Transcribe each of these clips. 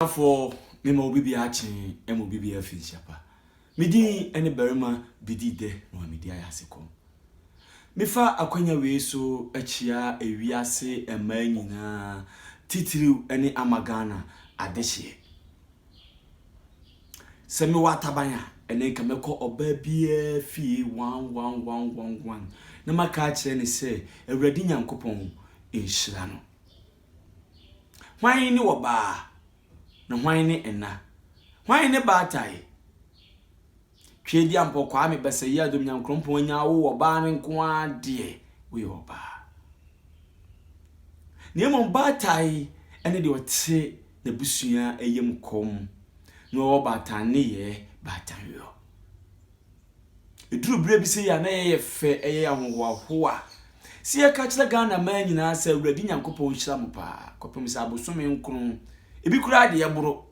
Abusuafoɔ, mema obi biara akye, ma obi biara afi nhyia pa. Me din ne Barima Bedi Dɛ na Wamedi Ayɛ Ase Kɔm. Mefa akwanya wei so kyia ewiase mmaa nyinaa, titiriw ne ama Ghana adehyeɛ. Sɛ mewɔ ataban a, ɛnɛ nka mɛkɔ ɔbaa biara fie one one one one one na maka akyerɛ no sɛ Awurade Nyankopɔn nhyira no. Hwan ne ɔbaa, na hwan ne ɛna? Hwan ne baatae? Tweediampɔ Kwame Basayie Adom Nyankorɔmpɔn anya awo ɔbaa no nko ara deɛ, woyɛ ɔbaa. Na mmom baatae ne deɛ ɔte n'abusua yam kɔm na ɔwɔ baatan nneyɛɛ, baatanyɔ. Ɛduru berɛ bi sei a na ɛyɛ fɛ, ɛyɛ ahohoahoa sɛ yɛka kyerɛ Ghana man nyinaa sɛ Awurade Nyankopɔn nhyira mo paa kɔpem sɛ abosome nkron, ebi koraa deɛ ɛboro.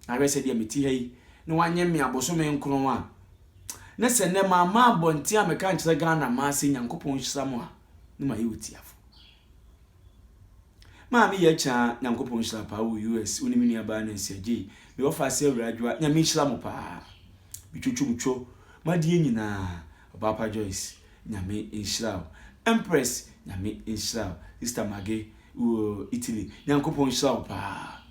Na hwɛ sɛdeɛ mete ha yi na wanyɛ me abosome nkron a, na sɛ nnɛ mamma abɔnten a meka nkyerɛ Ghana man sɛ Nyankopɔn nhyira mo a, na mayɛ otiafo. Maame yɛ kyaa Nyankopɔn nhyira paa wɔ US wo ne me nua baa Nancy Agyei me wɔfa ase awura adwoa Nyame nhyira mo paa me twotwo mo two madeɛ nyinaa Ɔbaapa Joyce Nyame nhyira wo Empress Nyame nhyira wo Sister Mage wɔ Italy Nyankopɔn nhyira wo paa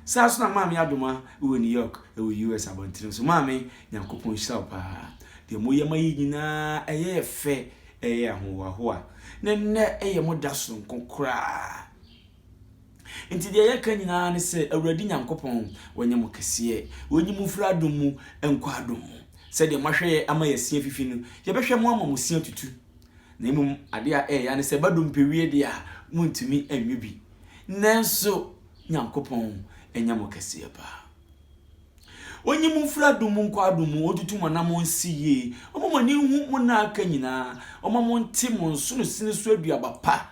Saa nso na Maame Adoma wɔ New York wɔ US abɔntene so. Maame, Nyankopɔn nhyira wo paa. Deɛ moyɛ ma yɛ nyinaa ɛyɛ yɛ fɛ, ɛyɛ ahohoahoa. Na nnɛ ɛyɛ mo da soronko koraa. Nti deɛ yɛka nyinaa ne sɛ Awurade Nyankopɔn wɔnyɛ mo kɛseɛ, wɔnyi mo mfiri adom mu nkɔ adom mu. Sɛdeɛ moahwɛ yɛ ama yɛasi afifi no, yɛbɛhwɛ mo ama mo se atutu. Na mmom adeɛ a ɛyɛ ya ne sɛ ɛba dompewie deɛ a, montumi nwe bi. Nanso Nyankopɔn nyɛ mo kɛseɛ paa. Ɔnyi mo mfiri adom mu nkɔ adom mu, ɔntutu mo anammɔn nsi yie, ɔmma mo ani nhu mo nna a aka nyinaa, ɔmma mo nte mo nsono sini so aduaba pa,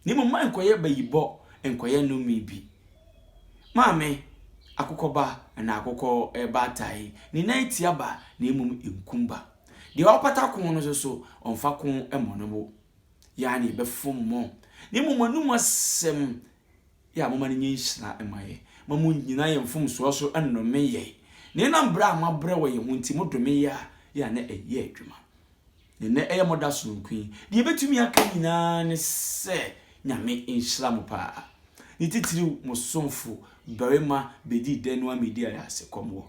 na mmom mma ɛnkɔyɛ bayibɔ, nkɔyɛ nnome bi. Maame, akokɔ ba anaa akokɔ baatae, ne nan tia ba, na mmom nkum ba. Deɛ ɔpata ko no nso so, ɔmfa ko mmɔ ne bo. Yɛ ara na yɛbɛfom mo, na mmom mo anom asɛm yɛ a momma no nyɛ nhyira mma yɛn. Mma monnyina yɛn mfomsoɔ so nnome yɛn, na ɛnam brɛ a moabrɛ wɔ yɛn ho nti, modome yɛn a, yɛ a na ɛyɛ adwuma. Na nnɛ ɛyɛ mo da sononko yi, deɛ yɛbɛtumi aka nyinaa ne sɛ, Nyame nhyira mo paa. Ne titiriw mo somfo barima bɛdii dɛ no amedi ayasekɔm wɔ.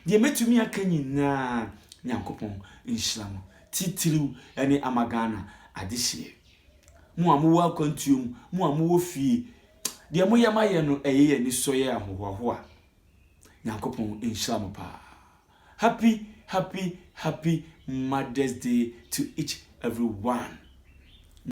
Deɛ mɛtumi aka nyinaa, Nyankopɔn nhyira mo, titiriw ne ama Ghana adehyeɛ. Mo a mowɔ akwantuo mu, mo a mowɔ fie, deɛ moyɛ ma yɛn no, ɛyɛ yɛn anisɔ, yɛ ahohoahoa. Nyankopɔn nhyira mo paa. Happy, happy, happy Mother's Day to each every one.